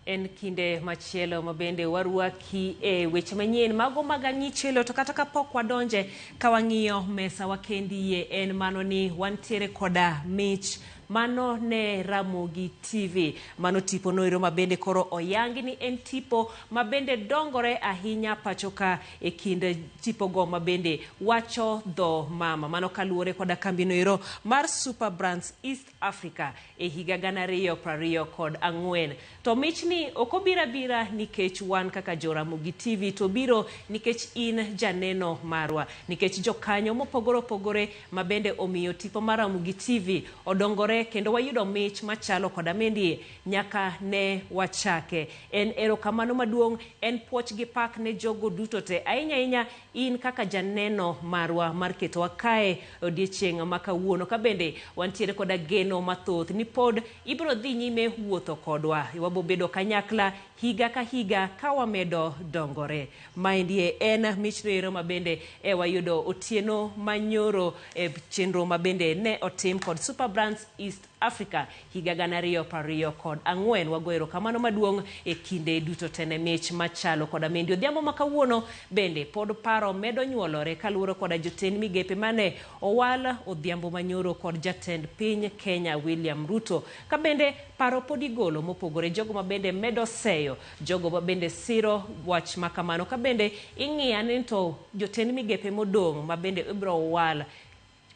En kinde machielo ma bende warwaki e weche manyien mago mag ang'ichelo to kata kapok wadonje ka wang'iyo mesa wakendi en mano ni wantiere koda mich mano ne Ramogi TV mano tipo noero ma bende koro oyangi ni en tipo ma bende dongore ahinya pacho ka e kind tipogo ma bende wacho dho mama mano kaluwore koda kambi noero mar Super Brands East Africa e higa 2024. To michni ok obiro abira nikech wan kaka jo Ramogi TV to obiro nikech in janeno marwa, nikech jokanyo mopogore opogore ma bende omiyo tipo mar Ramogi TV odongore kendo wayudo mich machalo koda mendie nyaka ne wachake. En erokamano maduong', en puoch gi pak ne jogo duto te, ahinya ahinya in kaka janeno marwa mar ketowa kae odiechieng' ma kawuono ka bende wantiere koda geno mathoth ni pod ibiro dhi nyime wuotho kodwa wabo bedo kanyakla higa ka higa ka wamedo dongore. Maendie en mich noero ma bende e wayudo otieno manyoro e chenro ma bende ne otim kod Super Brands East Africa higa 2024. Wago erokamano maduong' e kinde duto te ne mich machalo koda mendi. Odhiambo ma kawuono bende pod paro medo nyuolore kaluwore koda jotend migepe mane owal odhiambo manyoro kod jatend piny Kenya William Ruto. Ka bende paro pod igolo mopogore jogo ma bende medo seyo jogo ma bende siro wach ma kamano ka bende ing'iya ni to jotend migepe modong' ma bende ibiro wal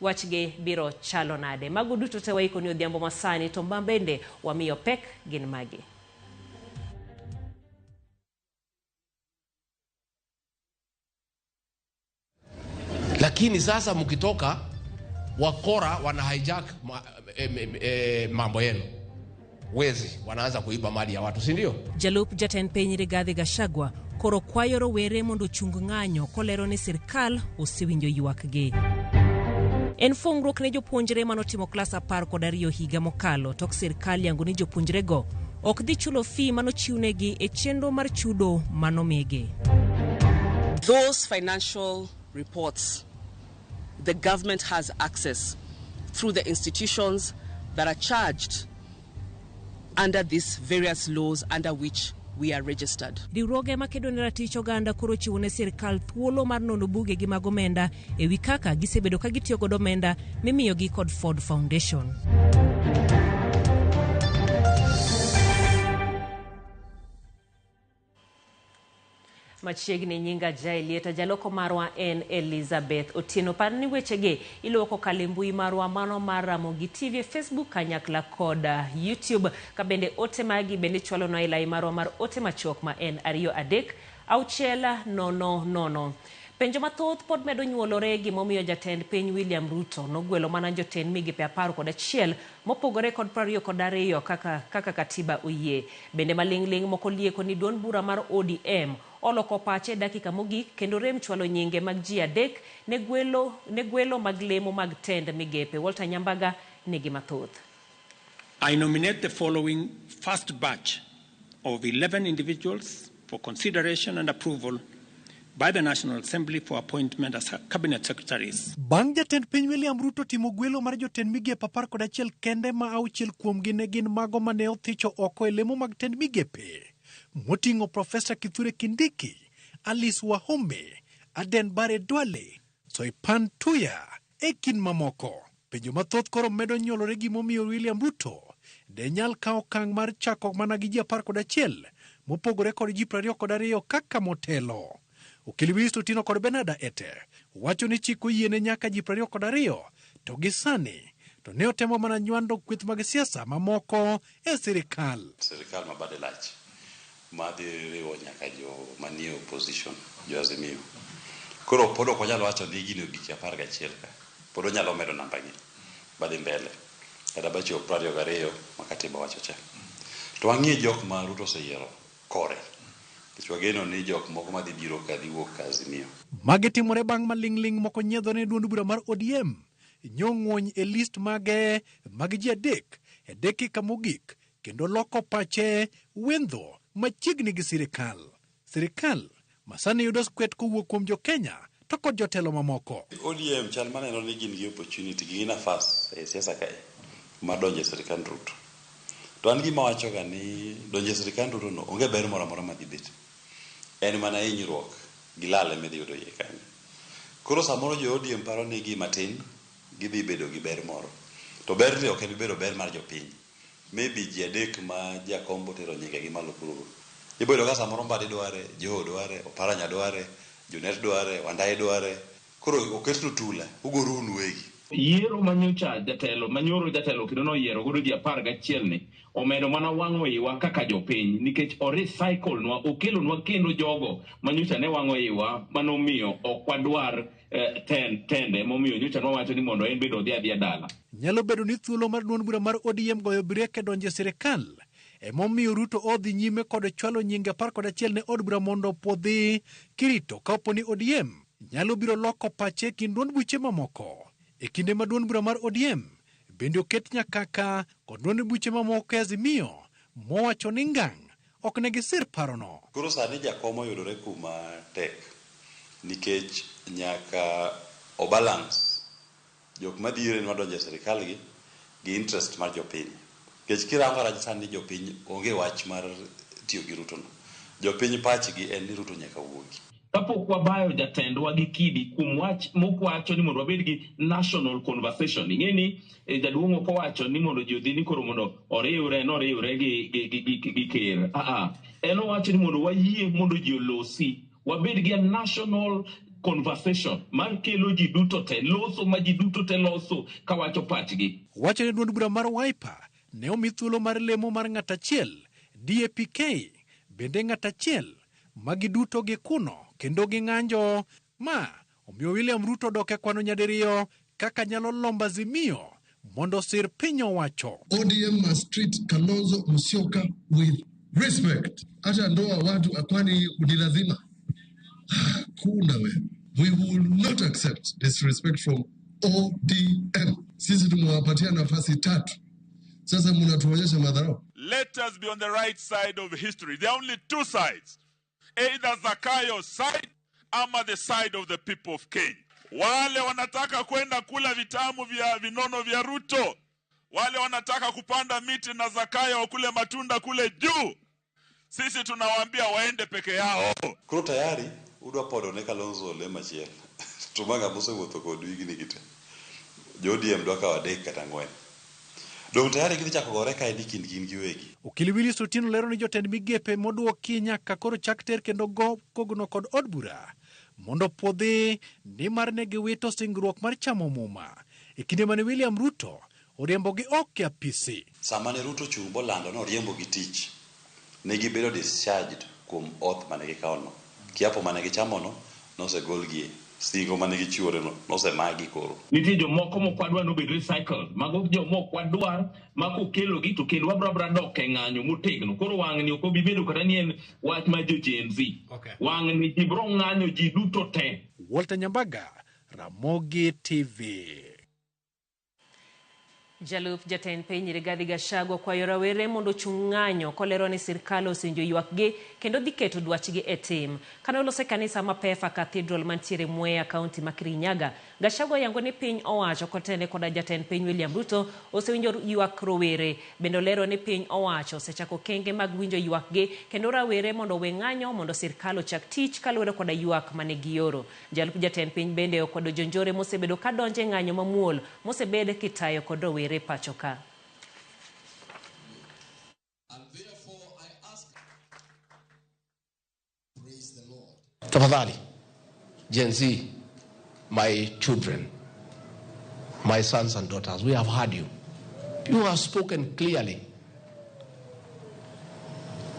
wachgi biro chalo nade. Mago duto te waikoni odhiambo masani to ma bende wamiyo pek gin magi. Lakini sasa mkitoka, wakora wana hijack mambo yenu, wezi wanaanza kuiba mali ya watu, si ndio? Jalup jatend piny Rigathi Gachagua koro kwayo rowere mondo ochung ng'anyo kolero ni sirkal osewinjo ywakgi. En fungruok ne jopuonjre manotimo klas 12 higa mokalo tok sirkal yango ni jopuonjrego ok dhi chulo fee manochiwnegi e chenro mar chudo manomigi. Those financial reports, the government has access through the institutions that are charged under these various laws under which we are registered. Riwruoge makedo ne ratich oganda koro chiwo ne sirkal thuolo mar nono bugegi mag omenda e wi kaka gisebedo ka gitiyo kod omenda mimiyogi kod Ford Foundation. Machiegni nyinga Jaelieta, jaloko marwa en Elizabeth Otieno. Par ni wechegi iluwo kokalo e mbui marwa mano mar Ramogi TV e Facebook kanyakla kod YouTube. Ka bende ote magi bende chwalonwa e lai marwa mar ote machuok ma en 2 3 6 0 0. Penjo mathoth pod medo nyuolore gimomiyo jatend piny William Ruto nogwelo mana jotend migepe 11 mopogore kod 22 kaka katiba oyie. Bende maling'ling' moko lieko ni duond bura mar ODM oloko pache e dakika mogik kendo rem chwalo nyinge mag ji 3 ne gwelo mag lemo mag tend migepe. Walter Nyambaga nigi mathoth. I nominate the following first batch of 11 individuals for consideration and approval by the National Assembly for appointment as cabinet secretaries. Bang' jatend piny William Ruto timo gwelo mar jotend migepe 11 kende ma 6 kuomgi ne gin mago mane othicho oko e lemo mag tend migepe moting'o Profesa Kithure Kindiki, Alice Wahome, Aden Bare Duale, Soipan Tuya e kind mamoko. Penjo mathoth koro medo nyuolore gimomiyo William Ruto de nyal kawo okang' mar chako mana gi ji 11 mopogore kod ji 22 kaka motelo. Okili Winston Otieno kod Bernard Ete wacho ni chik oyiene nyaka ji 22 to gi sani to ne otemo mana nywando kweth mag siasa mamoko e sirikal. Sirikal ma bade lach ma dhi riwo nyaka jo manie opposition, jo Azimio. Koro pod ok wanyal wacho ni gini ogik 11 ka. Pod onyalo medo namba gi badhi mbele. Kata bachop 22 ma katiba wacho cha. To wang'iye jok ma Ruto oseyiero kore. Nikech wageno ni jok moko madhi biro ka dhi wuok ka Azimio. Magi timore bang' maling'ling' moko nyiedhore ne duond bura mar ODM nyong'uony e list mage mag ji 3 e dakika mogik kendo loko pache wendho machiegni gi sirikal. Sirikal ma sani yudo skwet kowuok kuom jo Kenya to kod jotelo mamoko. ODM chal maneno ni gin gi opportunity, gin gi nafas e siasa kae mar donjo e sirikand Ruto. To an gima wachoga ni donjo e sirikand Ruto no onge ber moro amora madhi bet. En mana hinyruok gi lal ema idhi yudo iye kanyo. Koro samoro jo ODM paro ni gima tin gidhi bedo gi ber moro. To berni ok en bedo ber mar jopiny. Maybe ji adek ma jakom botero nyingegi malo kuro. Ibo yudo ka samoro Mbadi dware, Joho dware, Oparanya dware, Junet dware, Wandayi dware. Koro oketnu tula, ugoru un uwegi. Yiero manyocha jatelo manyoro jatelo kendo noyiero godo ji 11 ni omedo mana wang'o iwa kaka jopiny nikech o recycle nwa okelonwa kendo jogo manyocha ne wang'o iwa manomiyo ok wadwar tende momiyo nyocha nwawacho ni mondo en bende odhi adhiya dala. Nyalo bedo ni thuolo mar duond bura mar ODM goyo brek e donjo e sirikal emomiyo Ruto odhi nyime kod chwalo nyinge 11 ne od bura mondo opuodhi kirito kapo ni ODM nyalo biro loko pache e kind duond buche mamoko. E kinde ma duond bura mar ODM bende oket nyakaka kod duond buche mamoko e Azimio mowacho ni ngang' ok ne gisir parono. Koro sani jakom oyudore kuma tek nikech nyaka o balance jok madhire ni wadonjo e sirikal gi interest mar jopiny. Nikech kirango rach sani jopiny onge wach mar tiyo gi Ruto no. Jopiny pachgi en ni Ruto nyaka wuogi. Kapok wabayo jatendwa gi kidi kuom wach mokwacho ni mondo wabed gi national conversation. Ing'e ni jaduong' ok owacho ni mondo ji odhi ni koro mondo oriwre noriwre gi ker. En owacho ni mondo wayie mondo ji olosi. Wabed gi a national conversation mar kelo ji duto te, loso ma ji duto te loso kawacho pachgi. Wacho ni duond bura mar Wiper ne omi thuolo mar lemo mar ng'at achiel, DAPK bende ng'at achiel ma giduto gikuno kendo ging'anjo ma omiyo William Ruto dok e kwano nyadiriyo kaka nyalo lombo Azimio mondo osir piny owacho. ODM must treat Kalonzo Musyoka with respect. Hata ndoa watu kwani ni lazima? Hakuna we. We will not accept disrespect from ODM. Sisi tumewapatia nafasi tatu. Sasa mnatuonyesha madharau. Let us be on the right side of history. There are only two sides. Either Zakayo's side ama the side of the people of Kenya. Wale wanataka kwenda kula vitamu vya vinono vya Ruto, wale wanataka kupanda miti na Zakayo wakule matunda kule juu, sisi tunawaambia waende peke yao. Koro tayari udwa podo ne Kalonzo ole machielo. To ma ng'ama osewuotho kodu higni gi te. Jo ODM dwa kawo 3 kata 4. Dong' tayari gidhi chako gore kae ni kind gin giwegi. Okili Willis Otieno lero ni jotend migepe moduoki nyaka koro chak ter kendo go kogno kod od bura mondo puodhi nimar ne giwito singruok mar chamo muma e kinde mane William Ruto oriembogi oko e apisi. Sama ne Ruto ochung' bolando ni oriembogi tich, ne gibedo discharged kuom oath mane gikawono. Kiapo mane gichamono nosegolgie. Singo mane gichiwore no nosemagi koro. Nitie jomoko mok wadwar nobed recycled. Mago joma ok wadwar ma kokelogi to kendo wabro abra dok e ng'anyo motegno. Koro wang'ni ok obi bedo kata ni en wach mar jo Gen Z. Wang'ni ji bro ng'anyo ji duto te. Walter Nyambaga, Ramogi TV. Jalup jatend piny Rigathi Gachagua kwayo rawere mondo ochung' ng'anyo kolero ni sirkal osewinjo ywakgi kendo dhi keto dwachgi e tim. Kane olose kanisa ma Pefa Cathedral mantiere Mwea, kaunti ma Kirinyaga, Gachagua yango ni piny owacho kotene koda jatend piny William Ruto osewinjo ywak rowere. Bende olero ni piny owacho osechako okenge mag winjo ywakgi kendo rawere mondo owe ng'anyo mondo sirkal ochak tich kaluwore koda ywak mane gioro. Jalup jatend piny bende okwedo jonjore mosebedo kadonjo e ng'anyo mamuol mosebed kitayo kod rowere pacho ka. Tafadhali, Gen Z, my children, my sons and daughters, we have heard you. You have spoken clearly.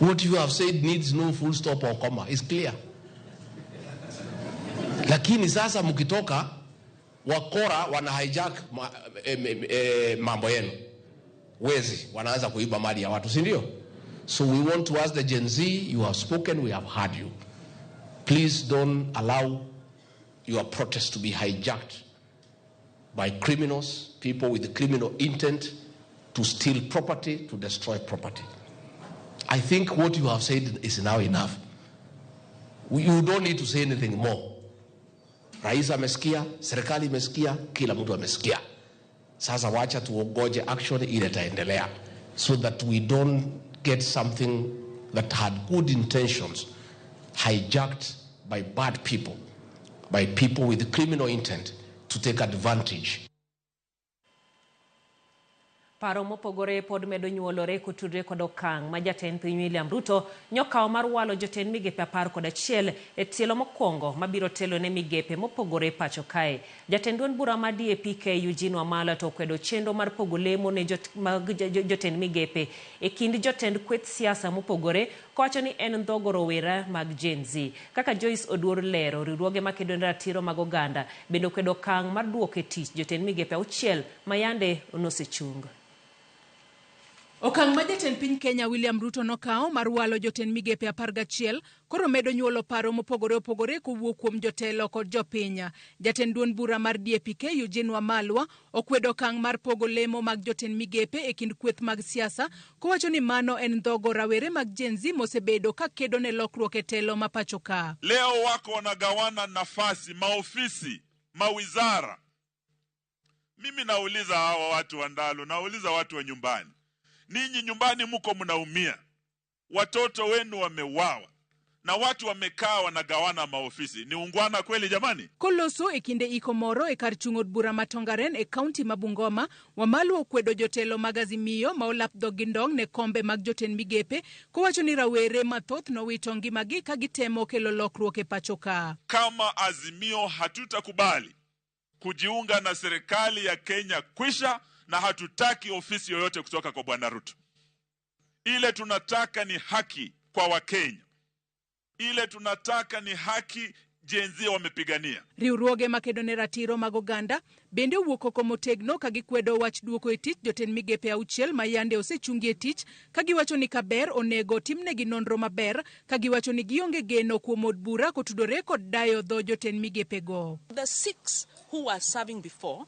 What you have said needs no full stop or comma. It's clear. Lakini sasa mkitoka, wakora wana hijack mambo yenu. Wezi wanaanza kuiba mali ya watu, si ndio? So we want to ask the Gen Z, you have spoken, we have heard you. Please don't allow your protest to be hijacked by criminals, people with criminal intent to steal property, to destroy property. I think what you have said is now enough. You don't need to say anything more. Rais amesikia, serikali imesikia, kila mtu amesikia. Sasa wacha tuongoje action ile itaendelea. so that we don't get something that had good intentions hijacked by bad people, by people with criminal intent to take advantage. Paro mopogore pod medo nyuolore kotudre kod okang' ma jatend piny William Ruto nyokawo mar walo jotend migepe 11 e tielo mokwongo mabiro telo ne migepe mopogore pacho kae. Jatend duond bura mar DAP-K Eugene Wamalwa to okwedo chenro mar pogo lemo ne jotend migepe e kind jotend kweth siasa mopogore kowacho ni en ndhogo rowera mag Gen Z. Kaka Joyce Oduor lero, riwruoge makedo ne ratiro mag oganda bende okwedo okang' mar duoko e tich jotend migepe 6 ma yande nosechung. Okang' ma jatend piny Kenya William Ruto nokawo mar walo jotend migepe 11 koro medo nyuolo paro mopogore opogore kowuok kuom jotelo kod jopiny. Jatend duond bura mar DAP-K Eugene Wamalwa okwedo okang' mar pogo lemo mag jotend migepe e kind kweth mag siasa kowacho ni mano en ndhogo rawere mag Gen Z mosebedo ka kedo ne lokruok e telo ma pacho ka. Leo wako wanagawana nafasi, maofisi, mawizara. Mimi nauliza hawa watu wa Ndalu, nauliza watu wa nyumbani. Ninyi nyumbani mko mnaumia, watoto wenu wameuawa na watu wamekaa wanagawana maofisi. Ni ungwana kweli jamani? Koloso e kinde iko moro e kar chung' od bura ma Tongaren e kaunti ma Bungoma, Wamalwa okwedo jotelo mag Azimio ma olap dhog gi ndong' ne kombe mag jotend migepe kowacho ni rawere mathoth nowito ngimagi ka gitemo kelo lokruok e pacho ka. Kama Azimio hatutakubali kujiunga na serikali ya Kenya kwisha, na hatutaki ofisi yoyote kutoka kwa Bwana Ruto. Ile tunataka ni haki kwa Wakenya. Ile tunataka ni haki Gen Z wamepigania. Riwruoge makedo ne ratiro mag oganda bende owuok oko motegno ka gikwedo wach duoko e tich jotend migepe 6 ma yande osechungi e tich ka giwacho ni kaber onego timnegi nonro maber ka giwacho ni gionge geno kuom od bura kotudore kod dayo dho jotend migepego. The 6 who were serving before,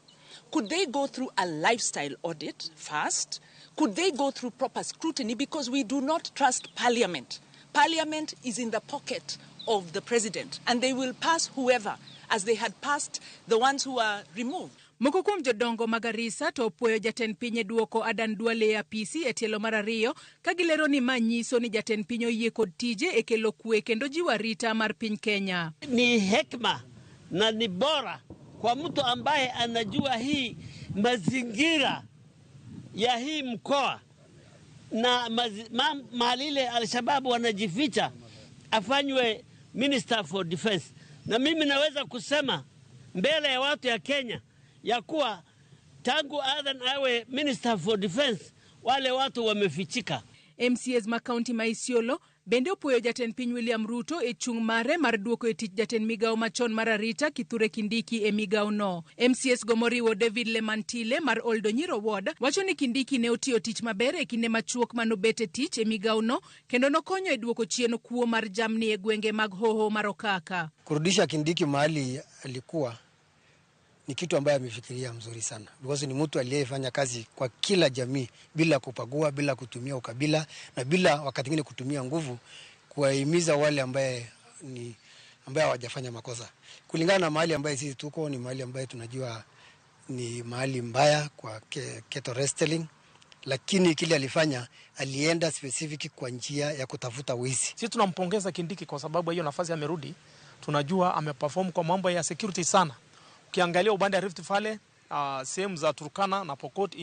could they go through a lifestyle audit first? Could they go through proper scrutiny? Because we do not trust Parliament. Parliament is in the pocket of the president, and they will pass whoever, as they had passed the ones who are removed. Moko kuom jodongo mag Garissa to opuoyo jatend piny e duoko Adan Duale e apisi e tielo mar 2 ka gilero ni ma nyiso ni jatend piny oyie kod tije e kelo kwe kendo jiwo arita mar piny Kenya. Ni hekma na ni bora kwa mtu ambaye anajua hii mazingira ya hii mkoa na mahali ile Al-Shabaab wanajificha, afanywe Minister for Defense. Na mimi naweza kusema mbele ya watu ya Kenya ya kuwa tangu Adan awe Minister for Defense wale watu wamefichika. MCAs ma kaunti ma Isiolo bende opuoyo jatend piny William Ruto e chung' mare mar duoko e tich jatend migawo machon mar arita Kithure Kindiki e migawo no. MCAs go moriwo David Lemantile mar Oldonyiro Ward wacho ni Kindiki ne otiyo tich maber e kinde machuok manobet e tich e migawo no kendo nokonyo e duoko chien kuo mar jamni e gwenge mag Hoho mar Okaka. Kurudisha Kindiki mahali alikuwa ni kitu ambaye amefikiria mzuri sana, because ni mtu aliyefanya kazi kwa kila jamii bila kupagua, bila kutumia ukabila na bila wakati mwingine kutumia nguvu kuwahimiza wale ambaye hawajafanya makosa. Kulingana na mahali ambaye sisi tuko ni mahali ambaye tunajua ni mahali mbaya kwa cattle wrestling, lakini kile alifanya alienda specific kwa njia ya kutafuta wizi. Sisi tunampongeza Kindiki kwa sababu hiyo nafasi amerudi, tunajua ameperform kwa mambo ya security sana. Ukiangalia upande wa Rift Valley, sehemu za Turkana na Pokot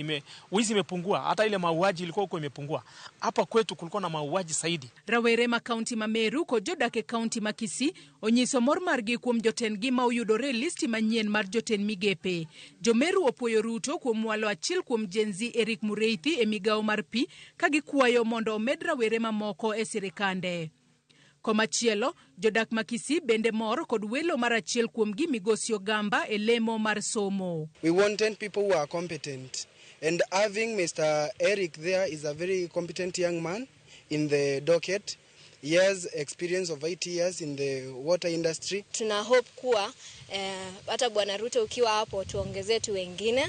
wizi imepungua, hata ile mauaji ilikuwa huko imepungua. Hapa kwetu kulikuwa na mauaji zaidi. Rawere ma kaunti ma Meru kod jodak e kaunti ma Kisii onyiso mor margi kuom jotendgi ma oyudore e listi manyien mar jotend migepe. Jo-Meru opuoyo Ruto kuom walo achiel kuom Gen Z Eric Mureithi e migawo mar pi ka gikwayo mondo omed rawere mamoko e sirikande. Komachielo, jodak ma Kisii bende mor kod welo mar achiel kuomgi Migosi Ogamba e lemo mar somo. We wanted people who are competent, and having Mr. Eric there is a very competent young man in the docket. He has experience of 8 years in the water industry. Tuna hope kuwa hata Bwana Ruto ukiwa hapo tuongezee tu wengine.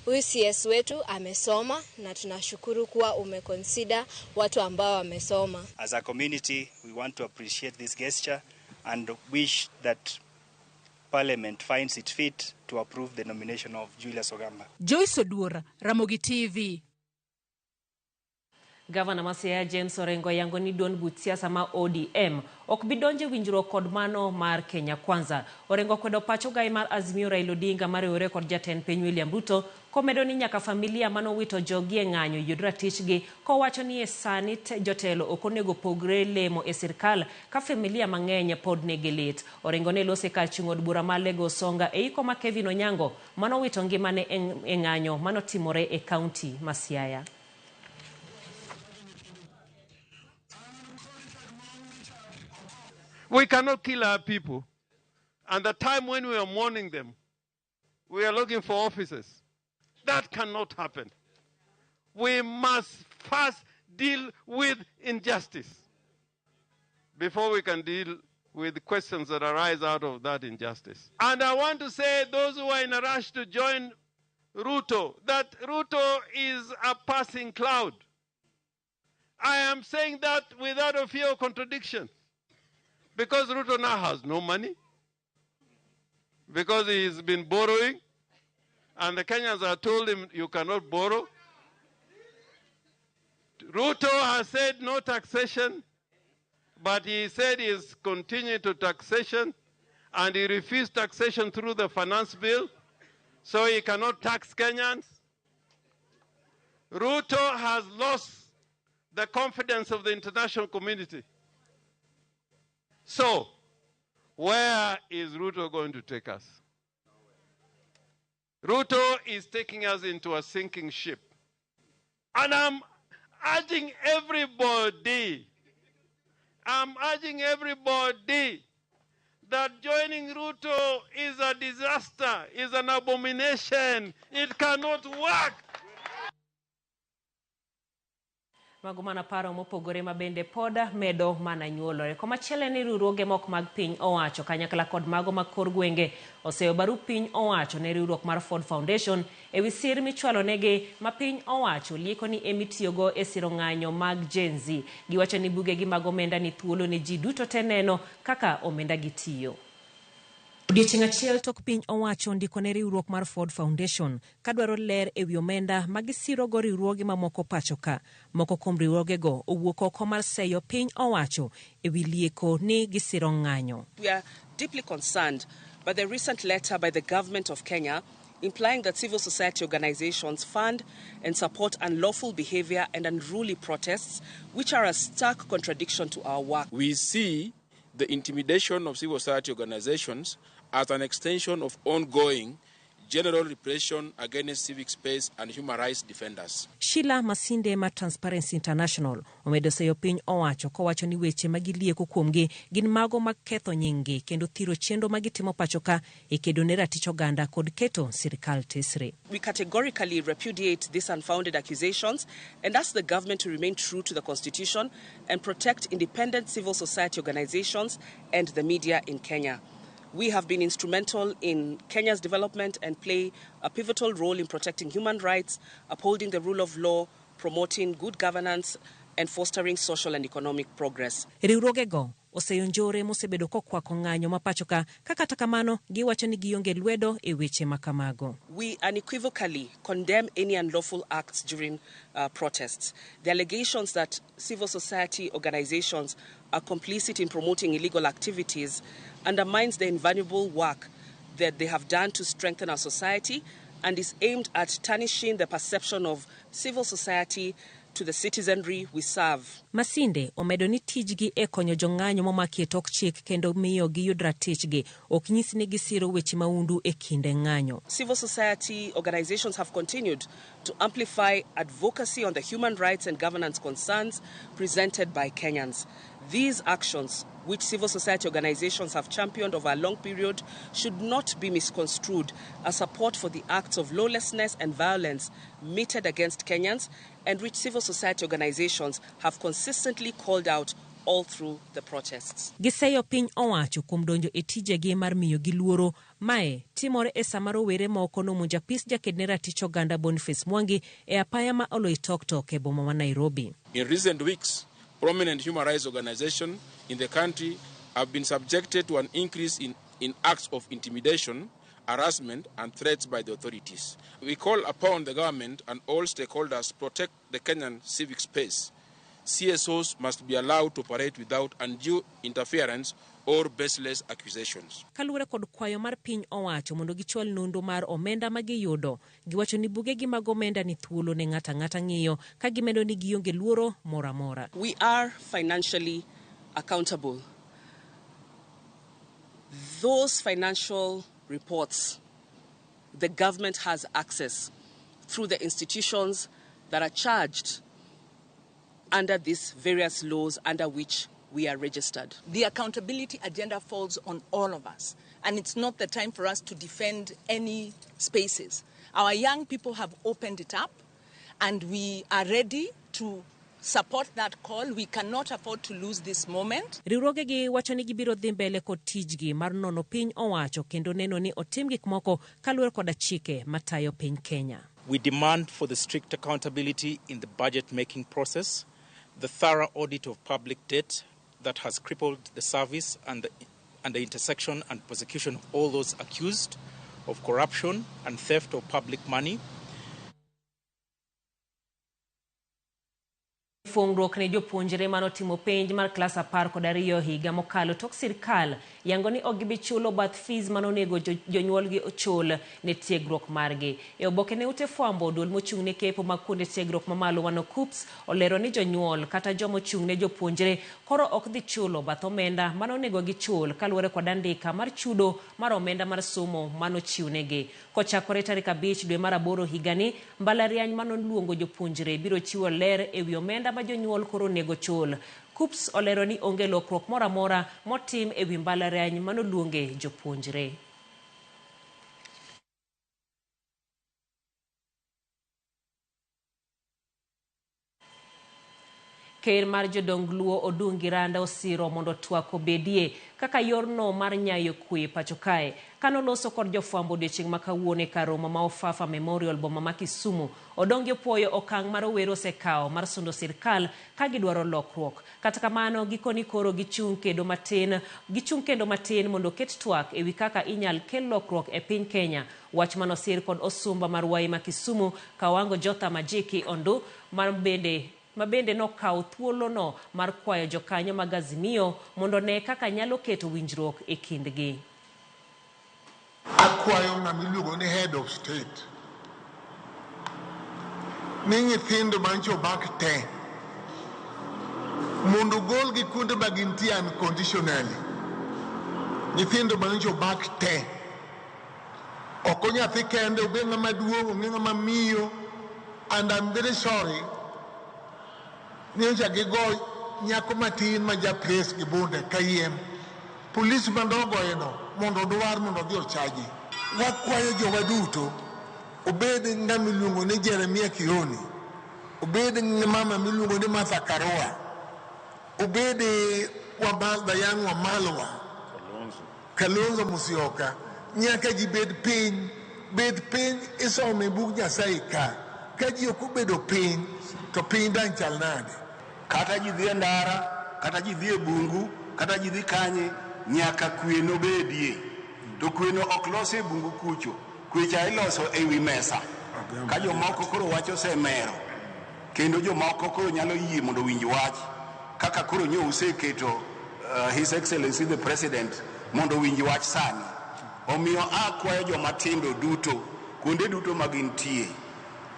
Huyu CS wetu amesoma na tunashukuru kuwa umeconsider watu ambao wamesoma. As a community, we want to appreciate this gesture and wish that Parliament finds it fit to approve the nomination of Julius Ogamba. Joyce Oduor, Ramogi TV. Gavana ma Siaya James Orengo yango ni duond buch siasa ma ODM ok bi donjo e winjruok kod mano mar Kenya Kwanza. Orengo okwedo pach ogai mar Azimio Raila Odinga mariwore kod jatend piny William Ruto komedo ni nyaka familia manowito joggi e ng'anyo yud ratichgi kowacho ni e sani jotelo ok onego pogre lemo e sirkal ka familia mang'eny pod nigi lit. Orengo ne lose kar chung' od bura ma Lego Songa e iko ma Kevin Onyango manowito ngimane e ng'anyo manotimore e kaunti ma Siaya. We cannot kill our people. And the time when we are mourning them, we are looking for offices. That cannot happen. We must first deal with injustice before we can deal with questions that arise out of that injustice. And I want to say those who are in a rush to join Ruto, that Ruto is a passing cloud. I am saying that without a fear of contradiction. Because Ruto now has no money, because he's been borrowing, and the Kenyans have told him you cannot borrow. Ruto has said no taxation, but he said he is continuing to taxation, and he refused taxation through the finance bill, so he cannot tax Kenyans. Ruto has lost the confidence of the international community. So, where is Ruto going to take us? Ruto is taking us into a sinking ship. And I'm urging everybody that joining Ruto is a disaster, is an abomination. It cannot work. Mago mana paro mopogore ma bende poda medo mana nyuolore. Komachielo ni riwruoge moko mag piny owacho kanyakla kod mago mag kor gwenge oseyo barup piny owacho ne riwruok mar Ford Foundation ewi sir michwalo negi ma piny owacho lieko ni emitiyogo e siro ng'anyo mag Gen Z. Giwacho ni bugegi mag omenda ni thuolo ne ji duto te neno kaka omenda gi tiyo. Odiechieng' achiel tok piny owacho ndiko ne riwruok mar Ford Foundation kadwaro ler ewi omenda ma gisirogo riwruoge mamoko pacho ka. Moko kuom riwruogego owuok oko mar seyo piny owacho ewi lieko ni gisiro ng'anyo. We are deeply concerned by the recent letter by the government of Kenya implying that civil society organizations fund and support unlawful behavior and unruly protests, which are a stark contradiction to our work. We see the intimidation of civil society organizations as an extension of ongoing general repression against civic space and human rights defenders. Sheila Masinde ma Transparency International omedo seyo piny owacho kowacho ni weche ma gilieko kuomgi gin mago mag ketho nyinggi kendo thiro chenro ma gitimo pacho ka e kedo ne ratich oganda kod keto sirkal tesre. We categorically repudiate these unfounded accusations and ask the government to remain true to the constitution and protect independent civil society organizations and the media in Kenya. We have been instrumental in Kenya's development and play a pivotal role in protecting human rights, upholding the rule of law, promoting good governance, and fostering social and economic progress. Riwruogego oseyo njore mosebedo kokwako ng'anyo ma pacho ka kata kamano giwacho ni gionge lwedo e weche ma kamago. We unequivocally condemn any unlawful acts during protests. The allegations that civil society organizations are complicit in promoting illegal activities undermines the invaluable work that they have done to strengthen our society and is aimed at tarnishing the perception of civil society to the citizenry we serve. Masinde omedo ni tijgi e konyo jong'anyo momaki e tok chik kendo miyo giyud ratichgi ok nyis ni gisiro weche maundu e kinde ng'anyo. Civil society organizations have continued to amplify advocacy on the human rights and governance concerns presented by Kenyans. These actions, which civil society organizations have championed over a long period, should not be misconstrued as support for the acts of lawlessness and violence meted against Kenyans, and which civil society organizations have consistently called out all through the protests. Giseyo piny owacho kuom donjo e tijegi mar miyo gi luoro. Mae timore e sama rowere moko nomonjo apis jaked ne ratich oganda Boniface Mwangi e apaya ma Oloitoktok e boma ma Nairobi. In recent weeks, prominent human rights organizations in the country have been subjected to an increase in acts of intimidation, harassment, and threats by the authorities. We call upon the government and all stakeholders to protect the Kenyan civic space CSOs must be allowed to operate without undue interference or baseless accusations. Kaluwore kod kwayo mar piny owacho mondo gichwal nonro mar omenda ma giyudo, giwacho ni bugegi mag omenda ni thuolo ne ng'ato ang'ata ng'iyo ka gimedo ni gionge luoro moro amora. We are financially accountable. Those financial reports, the government has access through the institutions that are charged under these various laws under which we are registered. The accountability agenda falls on all of us, and it's not the time for us to defend any spaces. Our young people have opened it up, and we are ready to support that call. We cannot afford to lose this moment. Riwruogegi wacho ni gibiro dhi mbele kod tijgi mar nono piny owacho kendo neno ni otim gik moko kaluwore koda chike matayo piny Kenya. We demand for the strict accountability in the budget-making process, the thorough audit of public debt that has crippled the service and the intersection and prosecution of all those accused of corruption and theft of public money. Fuongruok ne jopuonjre manotimo penj mar klas 12 higa mokalo tok sirkal yango ni ok gibi chulo bath fees manonego jonyuolgi ochul ne tiegruok margi. E oboke ne ute fwambo, duol mochung' ne kepo mag kuonde tiegruok mamalo wano KUCCPS olero ni jonyuol kata jomochung' ne jopuonjre koro ok dhi chulo bath omenda manonego gichul kaluwore kod andika mar chudo mar omenda mar somo manochiwnegi. Kochakore tarik 5 dwe mar 8 higani, mbalariany manoluongo jopuonjre biro chiwo ler ewi omenda ma jonyuol koro onego chul. KUCCPS olero ni onge lokruok moro amora motim ewi mbalariany manoluonge jopuonjre. Ker mar jodong Luo Odungi Randa osiro mondo twak obedie kaka yorno mar nyayo kwe pacho kae. Kanoloso kod jofwambo odiochieng' ma kawuono e kar romo ma Ofafa Memorial boma ma Kisumu, Odongi opuoyo okang' ma rowere osekawo mar sundo sirkal ka gidwaro lokruok. Kata kamano, gikoni koro gichung' kendo matin mondo oket twak ewi kaka inyal kel lokruok e piny Kenya. Wach manosir kod osumba mar Wai ma Kisumu Kawango Jotha Majiki Ondo ma bende nokawo thuolono mar kwayo jokanyo mag Azimio mondo ne kaka nyalo keto winjruok e kindgi. Akwayo ng'ama iluongo ni head of state ni nyithindo mancho bak te mondo golgi kuonde ma gintie unconditionally. Nyithindo mancho bak te ok nyathi kende, obed ng'ama duong', ong'e ng'ama miyo, and I'm very sorry nyocha gigo nyako matin ma ja press gi bunde kayiem. Polis mandogoyeno mondo odwar mondo odhi ochaji. Wakwayo jowa duto obed ng'ama iluongo ni Jeremia Kioni, obed mama miluongo ni Martha Karua, obed Diane Wamalwa, Kalonzo Musyoka, nyaka ji bed piny. Bed piny isome bug Nyasaye ka. Ka ji ok obedo piny to piny dang' chal nade? Kata ji dhi e ndara, kata ji dhi e bungu, kata ji dhi kanye, nyaka kwe nobedie. To kweno ok los e bungu kucho, kwecha iloso e wi mesa. Ka jomoko koro wach osemero, kendo jomoko koro nyalo yie mondo owinj wach, kaka koro nyo useketo His Excellency the President mondo owinj wach sani. Omiyo akwayo joma tindo duto, kuonde duto ma gintie,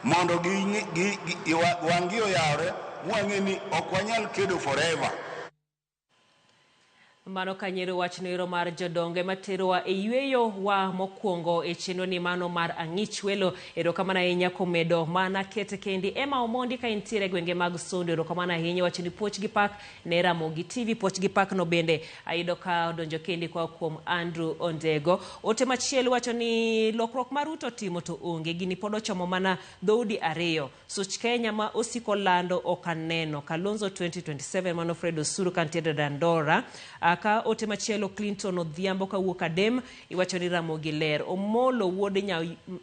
mondo wang'gi oyawre, mwang'e ni ok wanyal kedo forever. Mano kanyero wach noero mar jodonge materowa e yweyo wa mokwongo e chenro ni mano mar ang'ich welo. Erokamano ahinya komedo mana kete kendi Emma Omondi ka intiere gwenge mag Sondo. Erokamano ahinya wacho ni puoch gi pak ne Ramogi TV. Puoch gi pak no bende ayudo ka odonjo kendi koa kuom Andrew Ondego. Ote machielo wacho ni lokruok mar Ruto timo to onge, gini pod ochomo mana dhoudi ariyo. Such Kenya ma osiko lando ok aneno. Kalonzo 2027 mano Fred Osuru kantiere Dandora. Ka ote machielo Clinton Odhiambo kawuok Adem iwacho ni Ramogi ler. Omolo wuod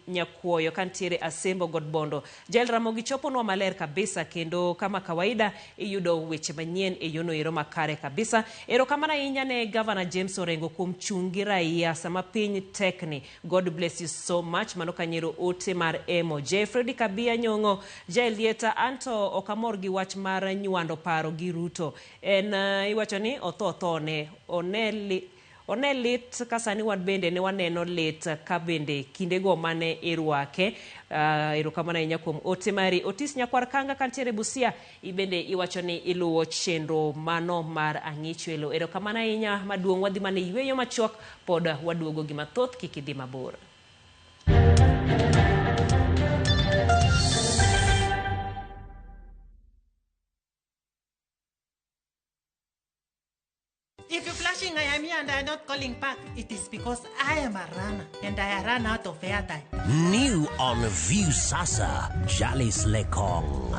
Nyakuoyo kantiere Asembo Godbondo. Jael Ramogi choponwa maler kabisa kendo kama kawaida iyudo weche manyien e yono ero makare kabisa. Erokamano ahinya ne Governor James Orengo kuom chung' gi raia sama piny tekni. God bless you so much. Mano kanyero ote mar Emo. J. Freddy Kabia Nyong'o, Jael Lieta, anto ok amor gi wach mar nywando paro gi Ruto. En iwacho ni otho thone, one lit ka sani wan bende ne waneno lit ka bende kindego mane irwake. Erokamano ahinya kuom ote mari. Otis Nyakwar Kanga kantiere Busia, ibende iwacho ni iluwo chenro mano mar Ang'ichwelo. Erokamano ahinya maduong', wadhi mana e yweyo machuok, pod waduogo gi mathoth, kik idhi mabor. If you're flashing, I am here and I am not calling back. It is because I am a runner and I run out of airtime. New on Viusasa, Jalis Lekong.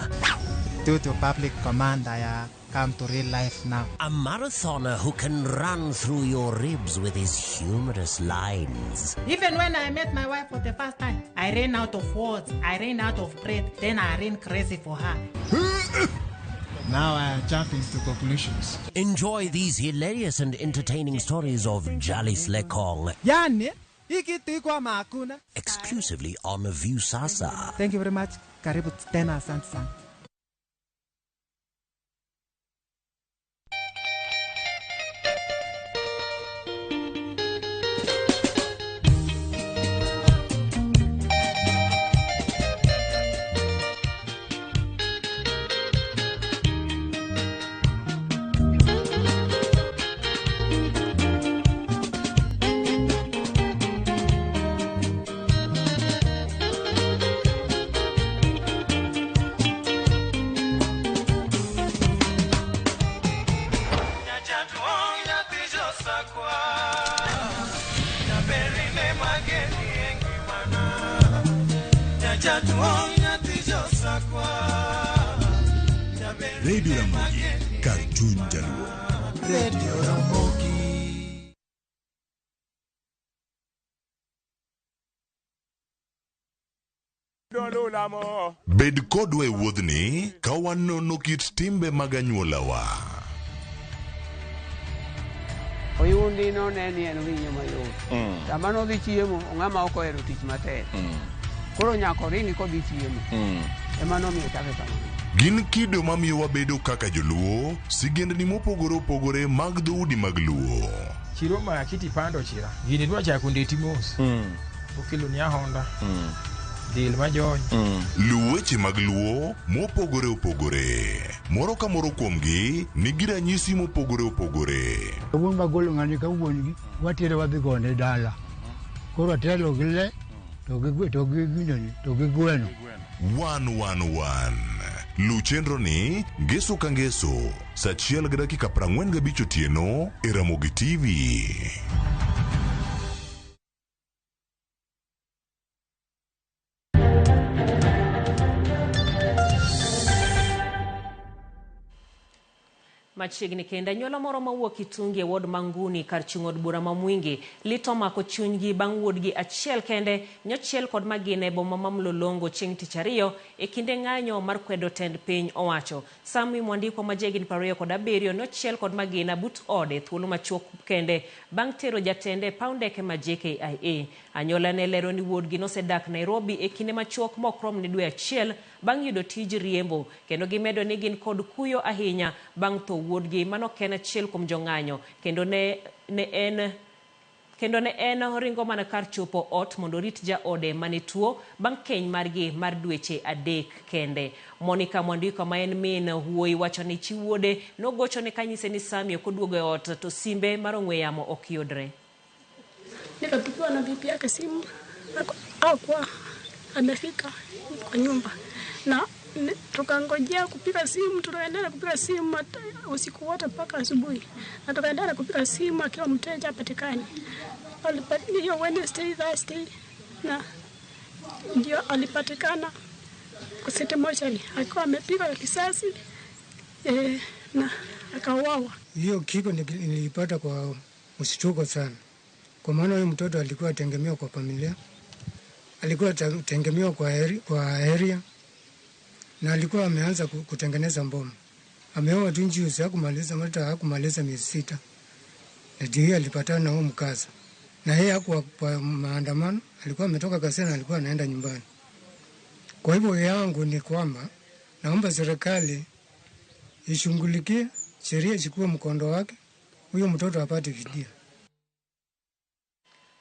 Due to public command, I come to real life now. A marathoner who can run through your ribs with his humorous lines. Even when I met my wife for the first time, I ran out of words, I ran out of breath, then I ran crazy for her. Now I am jumping to conclusions. Enjoy these hilarious and entertaining stories of Jalis Lekong. Yani, hakuna. Exclusively on Viusasa. Thank you very much. Karibu tena, asante sana. Radio Ramogi, kar chuny jaluo. Radio Ramogi. Bed kodwa e wuodhni ka wanono kit timbe mag anyuolawa. Oyundi no ne ni en winyo mayot. Sama nodhi chiemo, ng'ama ok ohero tich matek. Koro nyaka oringi kodhi chiemo. Ema nomiyo chake kamano. Gin kido mamiyo wabedo kaka joluo, sigendni mopogore opogore mag dhoudi mag luo. Chiro ma kiti pando chira. Gini dwa chako ndeti mos. Okelo ni Honda. Dil majony. Luw weche mag luo mopogore opogore. Moro ka moro kuomgi nigi ranyisi mopogore opogore. Wuon magolo ng'ani ka wuon gi watere wadhi gone dala. Koro atelo gi le to gi gineni to gi gweno. 111. Luw chenro ni ngeso ka ngeso saa 1:45 otieno e Ramogi TV. Machiegni kendo anyuola moro mawuok Itungi e ward Manguni kar chung' od bura ma Mwingi lit omako chunygi bang' wuodgi achiel kende nyochiel kod magina e boma ma Mlolongo chieng' tich ariyo e kinde ng'anyo mar kwedo tend piny owacho. Sammy Mwandikwa ma jahigni 27 nochiel kod magina but ode thuolo machuok kende bang' tero jatende e paw ndeke ma JKIA. Anyuola ne lero ni wuodgi nosedak Nairobi e kinde machuok mok rom ne dwe achiel bang' yudo tij riembo kendo gimedo ni gin kod kuyo ahinya bang' tho wuodgi mano ok en achiel kuom jong'anyo kendo ne en oringo mana kar chopo ot mondo orit jaode mane tuo bang' keny margi mar dweche 3 kende. Monica Mwandikwa ma en min wuoyi wacho ni chi wuode nogochone kanyise ni Sammy ok oduogo e ot to simbe mar ong'we yamo ok yudre. Nikapigiwa na bibi yake simu hakuwa amefika kwa nyumba na tukangojea kupiga simu, tukaendelea kupiga simu usiku wote mpaka asubuhi, na tukaendelea kupiga simu akiwa mteja hapatikani. Hiyo Wednesday, Thursday na ndio alipatikana kwa City Mortuary akiwa amepigwa risasi na akauawa. Hiyo kifo nilipata kwa mshtuko sana, kwa maana huyo mtoto alikuwa ategemewa kwa familia, alikuwa ategemewa kwa area, na alikuwa ameanza kutengeneza mboma. Ameoa tu juzi, hakumaliza hata hakumaliza miezi 6. Na ndio alipatana na huo mkaza. Na yeye hakuwa kwa maandamano, alikuwa ametoka kazini, alikuwa anaenda nyumbani. Kwa hivyo yangu ni kwamba naomba serikali ishughulikie, sheria ichukue mkondo wake, huyo mtoto apate fidia.